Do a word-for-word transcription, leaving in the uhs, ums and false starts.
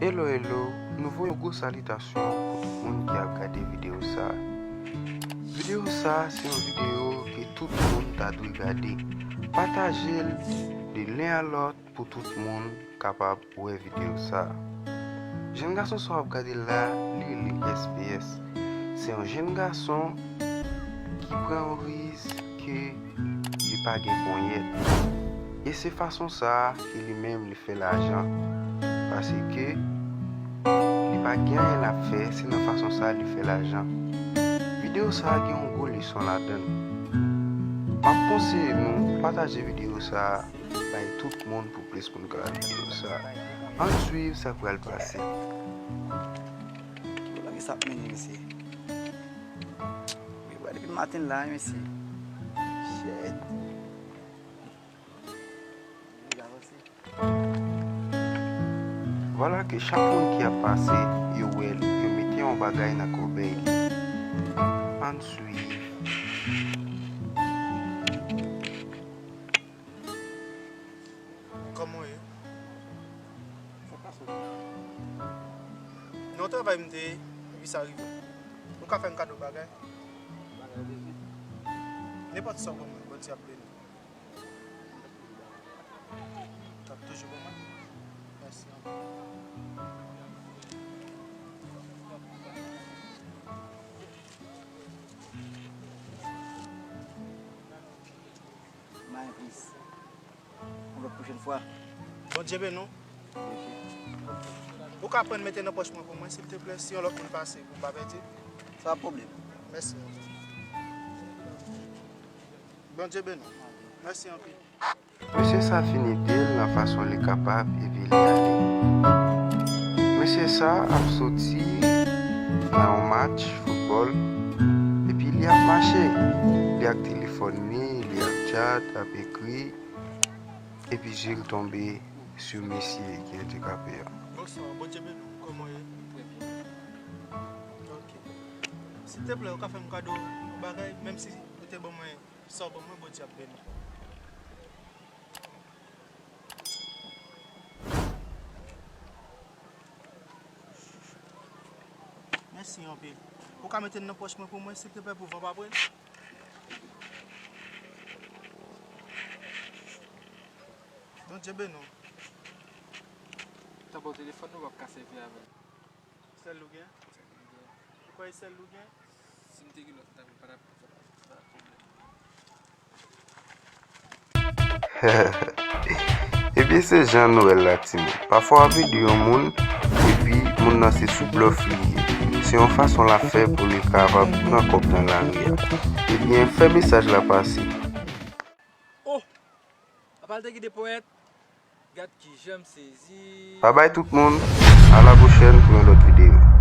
Hello, hello, nou voye yon gwo salitasyon pou tout moun ki ap gade videyo sa a. Videyo sa a se yon videyo ke tout moun ta dwe gade. Pataje l de len a lòt pou tout moun kapab wè videyo sa a. Jèn gason sa w ap gade la, li rele S P S. Se yon jèn gason ki pran yon risk ke li pa gen ponyèt. E se fason sa a ke li menm li fè lajan. Paske li pa gen anyen l ap fè, se nan fason sa a li fè lajan. Videyo sa a gen yon gwo leson ladan l. M ap konseye nou pataje videyo sa a bay tout moun pou plis moun ka wè videyo sa a. Ann swiv sa k pral pase. Gade sa k mennen, mesye. Wi, wè, depi maten la, mesye. Shit. Vwala ke chak moun ki ap pase, yo wè l, yo mete yon bagay nan kòbèy li. Ann swiv. Kòman w ye? Sa pase w? Nan yon travay m te ye, epi sa rive. Ou ka fè m kado bagay? Bagay w bezwen? Nenpòt sa w ban mwen, Bondye ap beni. T ap toujou ban mwen? Mèsi anpil. May plis. Yon lòt pwochèn fwa. Bondye beni w. Ou ka pran mete nan pòch mwen pou mwen, silteplè, si yon lòt moun pase, pou m pa pèdi? Sa pa pwoblèm. Mèsi. Bondye beni w. Mèsi anpil. Mesye sa fini de l nan fason li kapab epi li ale. Mesye sa ap soti nan yon match foutbòl epi li ap mache. Li ak telefòn li, li ap chat, ap ekri, epi je l tonbe sou mesye ki andikape a. Bonswa, Bondye beni w. Kòman w ye? Trè byen. Ok. Silteplè, ou ka fè m kado yon bagay, menm si ou te ban mwen sa w ban mwen, Bondye ap beni w. Mèsi anpil. Ou ka mete l nan pòch mwen pou mwen, silteplè, pou van pa pran l? Bondye beni w. Tanpon telefòn ou p ap ka sèvi avè l. Sèl ou gen? Ou kwè e sèl ou gen? Si m te gen lòt, m ta vin pa t ap fè pwoblèm. Ebyen, se jan nou wè l la, timoun. Pafwa w ap ede yon moun, epi moun nan se sou blòf li ye. Se yon fason l ap fè pou li kapab pran kòb nan lari a. Ebyen, fè mesaj la pase. Oh! Apa l te kite ponyèt? Gad kijan m sezi. Babay tout moun, a la pwochèn pou yon lòt videyo.